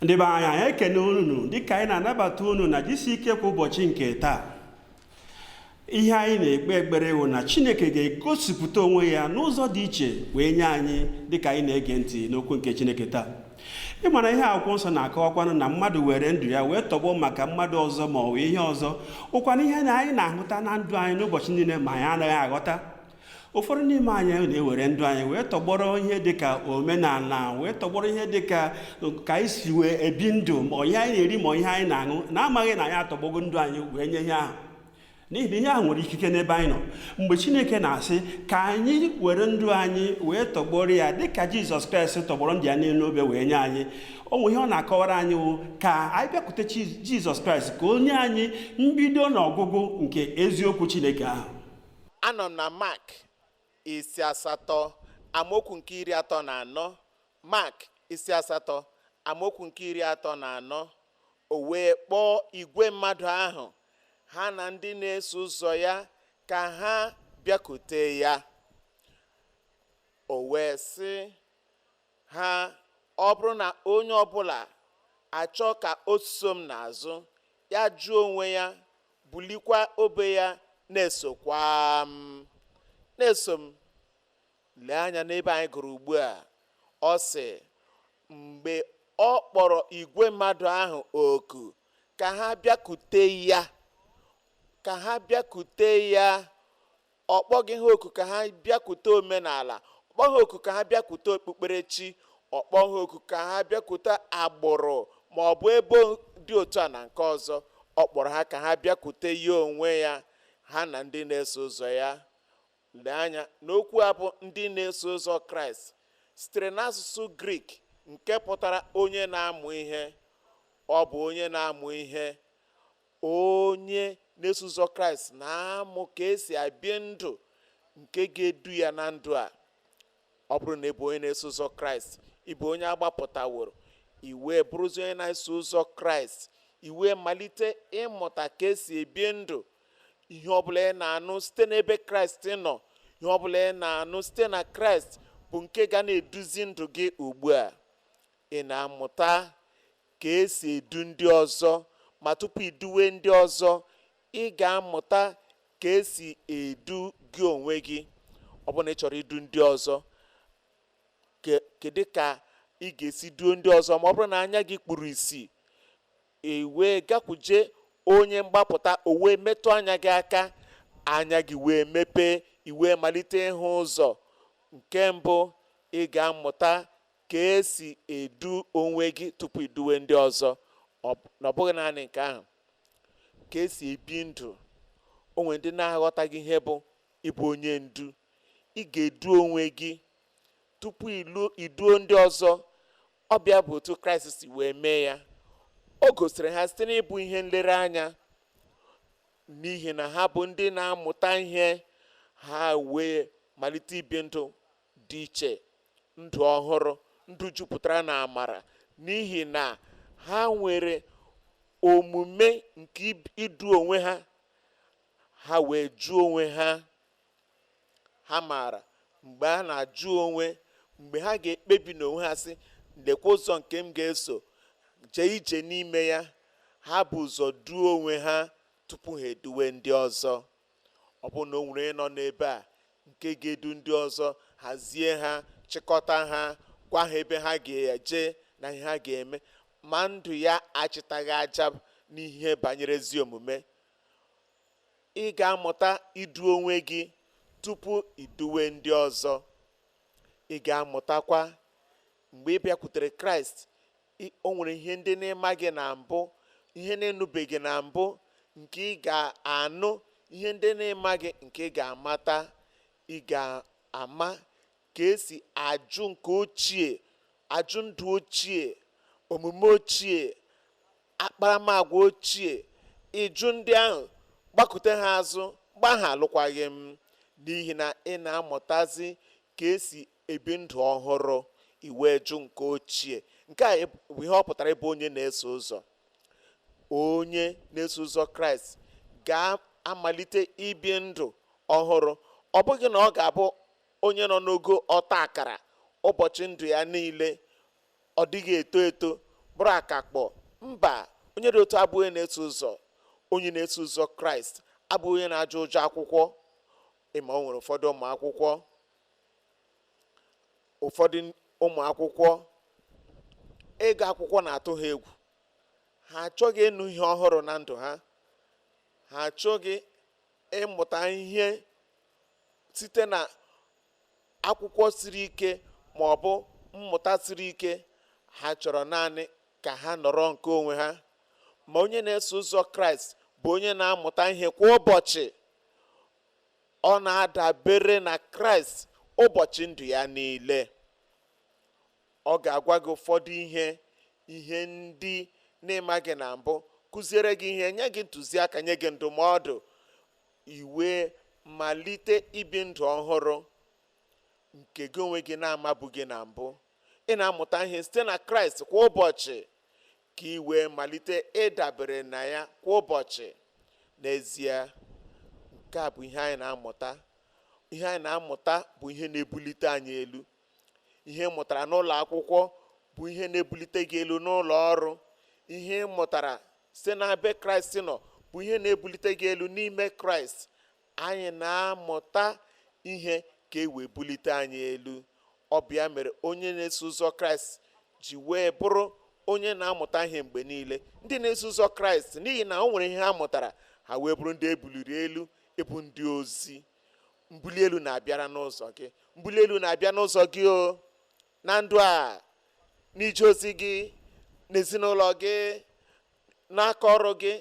Ndị be anyị, anyị ekene unu dịka anyị na-anabata unu na jisi ike kwa ụbọchị nke taa. Ihe anyị na-ekpe ekpere wụ na Chineke ga-egosipụta onwe ya n'ụzọ dị iche wee nye anyị dịka anyị na-ege ntị n'okwu nke Chineke taa. Ịmara ihe akwụkwọ nsọ na-akọwakwanụ na mmadụ were ndụ ya wee tọgbọ maka mmadụ ọzọ ma ọ bụ ihe ọzọ, ụkwana ihe na anyị na-ahụta na ndụ anyị n'ụbọchị niile ma anyị anaghị aghọta. Ụfọdụ n'ime anyị na-ewere ndụ anyị wee tọgbọrọ ihe dịka omenala, wee tọgbọrọ ihe dịka ka anyị si wee ebi ndụ, ma ihe anyị na-eri ma ihe anyị na-aṅụ, na-amaghị na anyị atọgbọgo ndụ anyị wee nye ihe ahụ, n'ihi na ihe ahụ nwere ikike n'ebe anyị nọ. Mgbe Chineke na-asị ka anyị were ndụ anyị wee tọgbọrọ ya dịka Jizọs Kraịst tọgbọrọ ndụ ya n'elu obe wee nye anyị, o nwere ihe ọ na-akọwara anyị wụ ka anyị bịakwute Jizọs Kraịst ka o nye anyị mbido na ọgwụgwụ nke eziokwu Chineke ahụ. Anọ m na Mak isi 8, amaokwu nke 34. Mak isi 8, amaokwu nke 34. O wee kpọọ igwe mmadụ ahụ, ha na ndị na-eso ụzọ ya, ka ha bịakute ya. O wee sị ha, ọ bụrụ na onye ọbụla achọ ka o so m n'azụ, ya jụọ onwe ya, bulikwa obe ya, na-esokwa m, na-eso m. Lee anya n'ebe anyị gụrụ ugbu a. Ọ sị, mgbe ọ kpọrọ igwe mmadụ ahụ oku ka ha bịakute ya, ka ha bịakute ya. Ọ kpọghị ha oku ka ha bịakwute omenala, ọ kpọghị oku ka ha bịakwute okpukperechi, ọ kpọghị oku ka ha bịakwute agbụrụ ma ọ bụ ebo dị otu a na nke ọzọ. Ọ kpọrọ ha ka ha bịakwute ya onwe ya, ha na ndị na-eso ụzọ ya. Lee anya n'okwu a bụ ndị na-eso ụzọ Kraịst sitere n'asụsụ Grik nke pụtara onye na-amụ ihe. Ọ bụ onye na-amụ ihe. Onye na-eso ụzọ Kraịst na-amụ ka esi abi ndụ nke ga-edu ya na ndụ a. Ọ bụrụ na ị bụ onye na-eso ụzọ Kraịst, ị bụ onye agbapụtaworo, i wee bụrụzi onye na-eso ụzọ Kraịst, i wee malite ịmụta ka esi ebi ndụ. Ihe ọbụla ị na-anụ site n'ebe Kraịst nọ, ihe ọbụla ị na-anụ site na Kraịst bụ nke ga na-eduzi ndụ gị ugbu a. Ị na-amụta ka esi edu ndị ọzọ, ma tupu i duwe ndị ọzọ, ị ga-amụta ka esi edu gị onwe gị. Ọ bụrụ na ị chọrọ idu ndị ọzọ, kedu ka ị ga-esi duo ndị ọzọ ma ọ bụrụ na anya gị kpuru ìsì? I wee gakwuje onye mgbapụta, o wee metụ anya gị aka, anya gị wee mepee, i wee malite ịhụ ụzọ. Nke mbụ, ị ga-amụta ka esi edu onwe gị tupu i duwe ndị ọzọ. Na ọ bụghị naanị nke ahụ, ka esi ebi ndụ. O nwere ndị na-aghọtaghị ihe bụ ịbụ onye ndu. Ị ga-edu onwe gị tupu iduo ndị ọzọ. Ọ bịa bụ otu Kraịst si wee mee ya. O gosiri ha site n'ịbụ ihe nlereanya, n'ihi na ha bụ ndị na-amụta ihe, ha wee malite ibi ndụ dị iche, ndụ ọhụrụ, ndụ jupụtara na amara, n'ihi na ha nwere omume nke idu onwe ha. Ha wee jụọ onwe ha. Ha maara mgbe a na-ajụ onwe, mgbe ha ga-ekpebi n'onwe ha sị, lekwa ụzọ nke m ga-eso jee ije n'ime ya. Ha bụ ụzọ duo onwe ha tupu ha eduwe ndị ọzọ. Ọ bụrụ na o nwere nọ n'ebe a nke ga-edu ndị ọzọ, hazie ha, chịkọta ha, gwa ha ebe ha ga-eje na ihe ha ga-eme, ma ndụ ya achịtaghị aja n'ihe banyere ezi omume, ị ga-amụta idu onwe gị tupu iduwe ndị ọzọ. Ị ga-amụtakwa mgbe ị bịakwutere Kraịst, o nwere ihe ndị na-emaghị na mbụ, ihe na-enubeghị na mbụ nke ị ga-anụ, ihe ndị na-emaghị nke ị ga-amata. Ị ga-ama ka esi ajụ nke ochie, ajụ ndụ ochie, omume ochie, akparamagwa ochie. Ịjụ ndị ahụ, gbakute ha azụ, gba ha alụkwaghị m, n'ihi na ị na-amụtazi ka esi ebi ndụ ọhụrụ. I wee jụ nke ochie. Nke a bụ ihe ọ pụtara ịbụ onye na-eso ụzọ. Onye na-eso ụzọ Kraịst ga-amalite ibi ndụ ọhụrụ. Ọ bụghị na ọ ga-abụ onye nọ n'ogo ọta akara ụbọchị ndụ ya niile, ọ dịghị eto eto, bụrụ akakpọ. Mba, onye dị otu abụghị na-eso ụzọ. Onye na-eso ụzọ Kraịst abụghị onye na-ajụ ụjọ akwụkwọ. Ịma o nwere ụfọdụ ụmụ akwụkwọ, ụfọdụ ụmụ akwụkwọ ịgụ akwụkwọ na-atụ ha egwu. Ha achọghị ịnụ ihe ọhụrụ na ndụ ha, ha achọghị ịmụta ihe site na akwụkwọ siri ike ma ọ bụ mmụta siri ike. Ha chọrọ naanị ka ha nọrọ nke onwe ha. Ma onye na-eso ụzọ Kraịst bụ onye na-amụta ihe kwa ụbọchị. Ọ na-adabere na Kraịst ụbọchị ndụ ya niile. Ọ ga-agwa gị ụfọdụ ihe ndị na-emaghị na mbụ, kụziere gị ihe, nye gị ntụziaka, nye gị ndụmọdụ, iwe malite ibi ndụ ọhụrụ nke gị onwe gị na-amabụghị na mbụ. Ị na-amụta ihe site na Kraịst kwa ụbọchị ka ị wee malite ịdabere na ya kwa ụbọchị. N'ezie, nke a bụ ihe anyị na-amụta. Ihe anyị na-amụta bụ ihe na-ebulite anyị elu. Ihe ị mụtara n'ụlọ akwụkwọ bụ ihe na-ebulite gị elu n'ụlọ ọrụ. Ihe ị mụtara site n'ebe Kraịst nọ bụ ihe na-ebulite gị elu n'ime Kraịst. Anyị na-amụta ihe ka e wee bulite anyị elu. Ọ bụ ya mere onye na-eso ụzọ Kraịst ji wee bụrụ onye na-amụta ihe mgbe niile. Ndị na-eso ụzọ Kraịst, n'ihi na o nwere ihe ha mụtara, ha wee bụrụ ndị ebuliri elu ịbụ ndị ozi. Mbuli elu na-abịara n'ụzọ gị, mbuli elu na-abịa n'ụzọ gị o na ndụ a, n'ije ozi gị, n'ezinụlọ gị, n'aka ọrụ gị,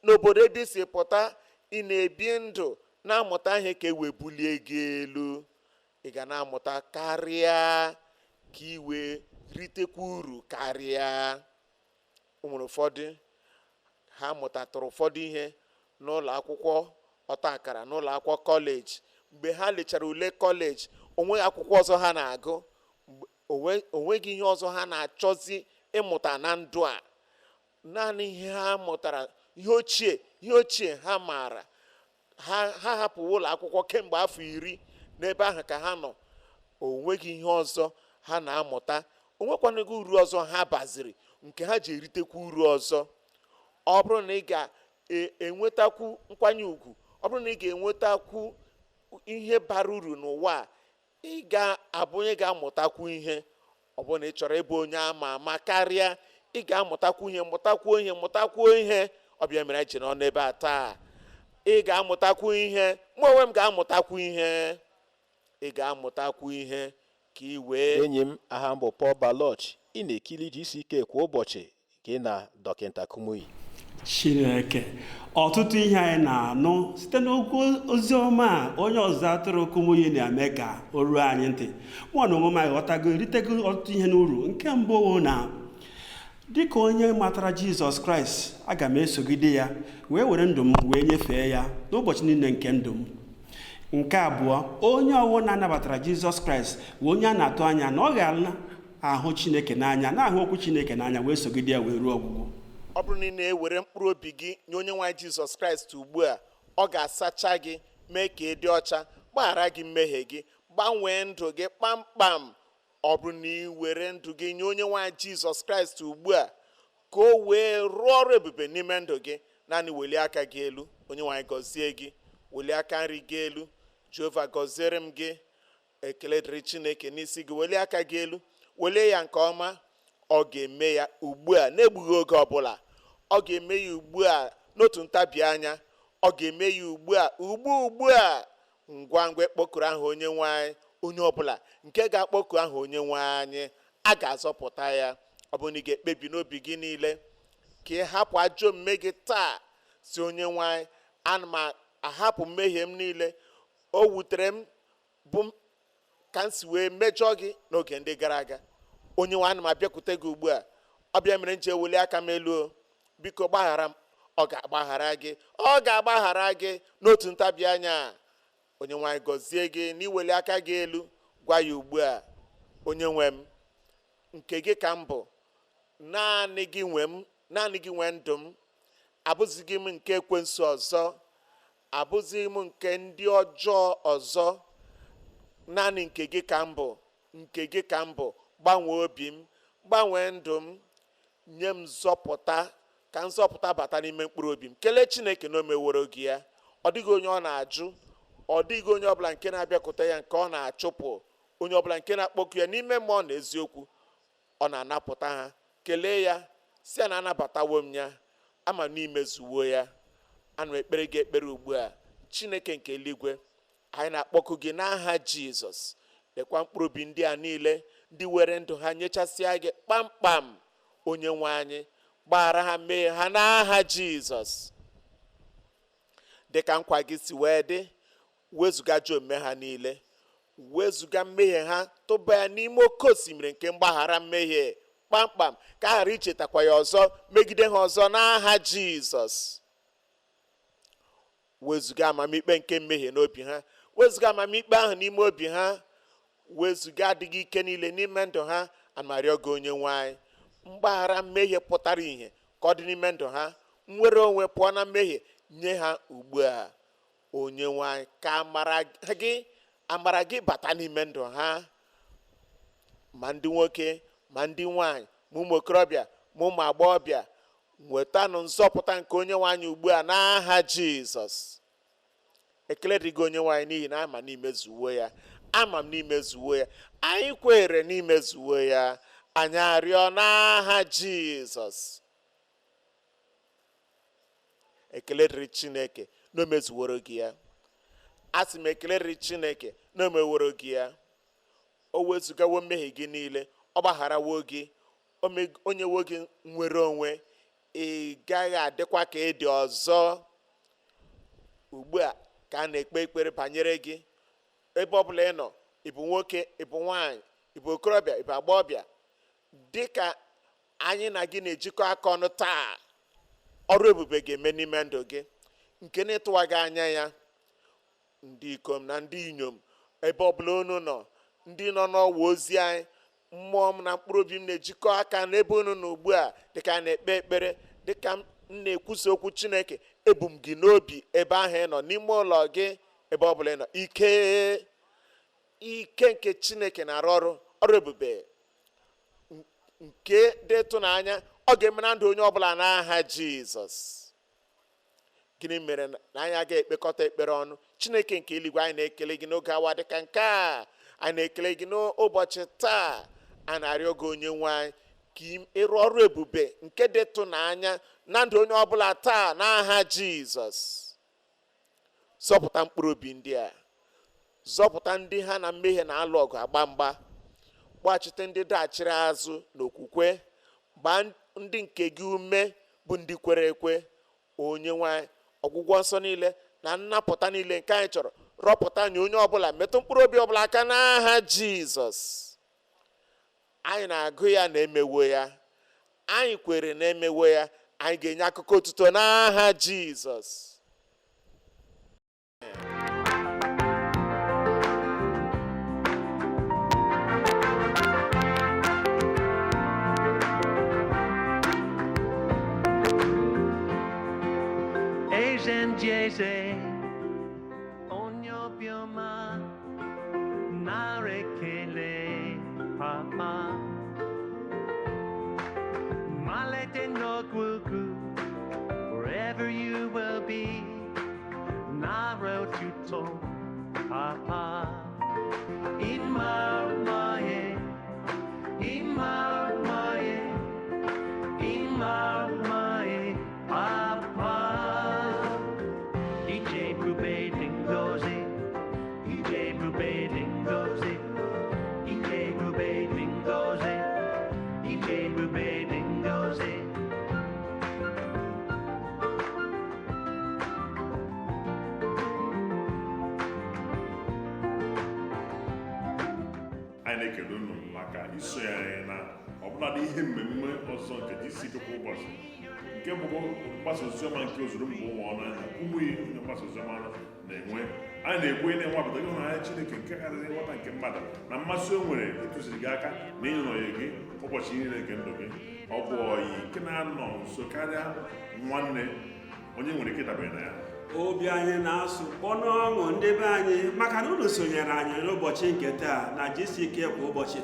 n'obodo ebe i si pụta. Ị na-ebi ndụ na-amụta ihe ka e wee bulie gị elu. Ị ga na-amụta karịa ka ị wee ritekwa uru karịa. O nwere ụfọdụ ha mụtatụrụ ụfọdụ ihe n'ụlọ akwụkwọ ọta akara, n'ụlọ akwụkwọ kọleji. Mgbe ha lechara ule kọleji, onweghị akwụkwọ ọzọ ha na-agụ, onweghị ihe ọzọ ha na-achọzi ịmụta na ndụ a. Naanị ihe ha mụtara, ihe ochie ha maara. Ha hapụwo ụlọ akwụkwọ kemgbe afọ 10, n'ebe ahụ ka ha nọ. Onweghị ihe ọzọ ha na-amụta, onwekwanụghị uru ọzọ ha baziri nke ha ji eritekwa uru ọzọ. Ọ bụrụ na ị ga-enwetakwu nkwanye ugwu, ọ bụrụ na ị ga-enwetakwu ihe bara uru n'ụwa a, ị ga-abụ onye ga-amụtakwu ihe. Ọ bụrụ na ị chọrọ ịbụ onye ama ama karịa, ị ga-amụtakwu ihe, mụtakwuo ihe, mụtakwuo ihe. Ọ bịa mere anyị ji nọ n'ebe a taa. Ị ga-amụtakwu ihe, mụ onwe m ga-amụtakwu ihe. Ị ga-amụtakwu ihe ka ị wee. Enyi m, aha m bụ Paul Baloch. Ị na-ekiri GCK kwa ụbọchị gị na Dọkịta Kumuyi. Chineke, ọtụtụ ihe anyị na-anụ site n'okwu ozi ọma a onye ọzụzụ atụrụ Kumuyi na-eme ka o ruo anyị ntị. Mụ na onwe m aghọtago, eritego ọtụtụ ihe n'uru. Nke mbụ bụ na dịka onye matara Jizọs Kraịst, aga m esogide ya wee were ndụ m wee nyefee ya n'ụbọchị niile nke ndụ m. Nke abụọ, onye ọwụ na-anabatara Jizọs Kraịst bụ onye a na-atụ anya na ọ ga-ala ahụ Chineke n'anya, na-ahụ okwu Chineke n'anya, wee sogide ya wee ruo ọgwụgwụ. Ọ bụrụ na ị na-ewere mkpụrụ obi gị nye onye nwe anyị Jizọs Kraịst ugbu a, ọ ga-asacha gị, mee ka ị dị ọcha, gbaghara gị mmehie gị, gbanwee ndụ gị kpamkpam. Ọ bụrụ na ị were ndụ gị nye onye nwe anyị Jizọs Kraịst ugbu a, ka o wee rụọ ọrụ ebube n'ime ndụ gị, naanị welie aka gị elu, onye nwe anyị gọzie gị. Welie aka nri gị elu, Jehova gọziere m gị. Ekele dịrị Chineke n'isi gị. Welie aka gị elu, welie ya nke ọma. Ọ ga-eme ya ugbu a na-egbughị oge ọbụla. Ọ ga-eme ya ugbu a n'otu ntabi anya. Ọ ga-eme ya ugbu a, ugbu a. Ngwa ngwa kpọkuru aha onye nwe anyị. Onye ọbụla nke ga-akpọku aha onye nwe anyị, a ga-azọpụta ya. Ọ bụrụ na ị ga-ekpebi n'obi gị niile ka ị hapụ ajọ omume gị taa, si onye nwe anyị, ana m ahapụ mmehie m niile. O wutere m bụ ka m si wee mejọọ gị n'oge ndị gara aga. Onye nwe, ana m abịakwute gị ugbu a. Ọ bịa mere m ji eweli aka m elu o. Biko gbaghara m. Ọ ga-agbaghara gị, ọ ga-agbaghara gị n'otu ntabi anya. Onye nwe anyị gọzie gị n'iweli aka gị elu. Gwa ya ugbu a, onye nwe m, nke gị ka m bụ, naanị gị nwe m, naanị gị nwe ndụ m. Abụzighị m nke ekwensu ọzọ, abụzighị m nke ndị ọjọọ ọzọ. Naanị nke gị ka m bụ, nke gị ka m bụ. Gbanwee obi m, gbanwee ndụ m. Nye m nzọpụta, ka nzọpụta bata n'ime mkpụrụ obi m. Kelee Chineke na o meworo gị ya. Ọ dịghị onye ọ na-ajụ, ọ dịghị onye ọbụla nke na-abịakwute ya nke ọ na-achụpụ, onye ọbụla nke na-akpọku ya n'ime mmụọ na eziokwu, ọ na-anapụta ha. Kelee ya, si ya na anabatawo m ya, ama m n'imezuwo ya. Ana m ekpere gị ekpere ugbu a. Chineke nke eluigwe, anyị na-akpọku gị n'aha Jizọs. Lekwa mkpụrụ obi ndị a niile ndị were ndụ ha nyechasịa gị kpamkpam. Onye nwe anyị, gbaghara ha mmehie ha n'aha Jizọs. Dịka nkwa gị si wee dị, wezụga ajọ omume ha niile, wezụga mmehie ha, tụba ya n'ime oke osimiri nke mgbaghara mmehie kpamkpam, ka a ghara ichetakwa ya ọzọ megide ha ọzọ n'aha Jizọs. Wezụga amamikpe nke mmehie n'obi ha, wezụga amamikpe ahụ n'ime obi ha, wezụga adịghị ike niile n'ime ndụ ha. Ana m arịọ gị onye nwe anyị, mgbaghara mmehie pụtara ìhè ka ọ dị n'ime ndụ ha, nnwere onwe pụọ na mmehie nye ha ugbu a. Onye nwe anyị, ka amara gị bata n'ime ndụ ha, ma ndị nwoke ma ndị nwanyị, ma ụmụ okorobịa ma ụmụ agbọghọbịa. Nwetanụ nzọpụta nke onye nwe anyị ugbu a n'aha Jizọs. Ekele dị gị onye nwe anyị, n'ihi na ama n'imezuwo ya, ama m n'imezuwo ya, anyị kwere n'imezuwo ya. Anyị arịọ n'aha Jizọs. Ekele dịrị Chineke na o mezuworo gị ya. Asị m ekele dịrị Chineke na o meworo gị ya. O wezugawo mmehie gị niile, ọ gbagharawo gị, o nyewo gị nnwere onwe. Ị gaghị adịkwa ka ị dị ọzọ. Ugbu a ka a na-ekpe ekpere banyere gị. Ebe ọbụla ị nọ, ị bụ nwoke, ị bụ nwaanyị, ị bụ okorobịa, ị bụ agbọghọbịa, dịka anyị na gị na-ejikọ aka ọnụ taa, ọrụ ebube ga-eme n'ime ndụ gị nke na-ịtụwaghị anya ya. Ndị ikom na ndị inyom, ebe ọbụla unu nọ, ndị nọ n'ọwa ozi anyị, mmụọ m na mkpụrụ obi m na-ejikọ aka n'ebe unu nọ ugbu a, dịka a na-ekpe ekpere, dịka m na-ekwusa okwu Chineke. Ebu m gị n'obi ebe ahụ ị nọ, n'ime ụlọ gị, ebe ọbụla ị nọ. Ike nke Chineke na-arụ ọrụ ebube nke dị ịtụnanya, ọ ga-eme na ndụ onye ọbụla n'aha Jizọs. Gịnị mere na anyị agaghị ekpekọta ekpere ọnụ? Chineke nke eluigwe, anyị na-ekele gị n'oge awa dịka nke a, anyị na-ekele gị n'ụbọchị taa. A na-arịọ gị onye nwe anyị ka ịrụ ọrụ ebube nke dị ịtụnanya na ndụ onye ọbụla taa n'aha Jizọs. Zọpụta mkpụrụ obi ndị a, zọpụta ndị ha na mmehie na-alụ ọgụ agba mgba, kpọghachite ndị daghachiri azụ n'okwukwe, gbaa ndị nke gị ume bụ ndị kwere ekwe. Onye nwe anyị, ọgwụgwọ nsọ niile na nnapụta niile nke anyị chọrọ, rọpụta nye onye ọbụla, metụ mkpụrụ obi ọbụla aka n'aha Jizọs. Anyị na-agụ ya na emewo ya, anyị kwere na emewo ya, anyị ga-enye akụkọ otuto n'aha Jizọs. Eze onye obiọma, nara ekele papa. Malite n'ọgwụgwụ, wherever you will be, nara otuto papa. Ịma mma, ịma mma, ịma mma, papa. Ije ebube dị ngọzi, ije ebube dị ngọzi, ije ebube dị ngọzi, ije ebube dị ngọzi. Anyị na-ekele unu maka isonye anyị na ọbụladị ihe mmemme ọzọ nke GCK kwa ụbọchị, nke bụkwa mgbasa oziọma nke ozuru mba ụwa ọnụ anya ụmụ ihe onye mgbasa oziọma na-enwe. Anyị na-ekwe na-enwapụta ịhụnanya Chineke nke karịrị nghọta nke mmadụ na mmasị o nwere ịtụziri gị aka na ịnọnye gị ụbọchị niile nke ndụ gị. Ọ bụ ọyị nke na-anọ nso karịa nwanne, onye nwere ike ịdabere na ya. Obi anyị na-asụ kpọnụ ọṅụ ndị be anyị maka na unu sonyere anyị n'ụbọchị nke taa na GCK kwa ụbọchị.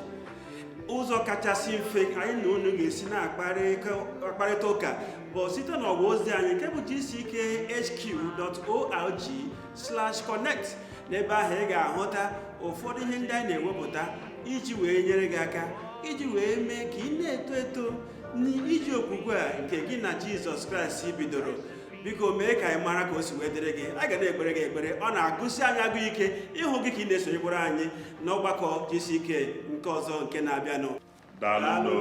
Ụzọ kachasị mfe anyị na unu ga-esi na-akparịta ụka bụ site n'ọwa ozi anyị nke bụ gckhq.org/connect. N'ebe ahụ ị ga-ahụta ụfọdụ ihe ndị anyị na-ewepụta iji wee nyere gị aka, iji wee mee ka ị na-eto eto n'iji okwukwe a nke gị na Jizọs Kraịst bidoro. Biko mee ka anyị mara ka o si wee dịrị gị. A ga na-ekpere gị ekpere. Ọ na-agụsi anyị agụ ike ịhụ gị ka ị na-esonyekwara anyị n'ọgbakọ GCK nke ọzọ nke na-abịanụ. Daalụ. Daalụ.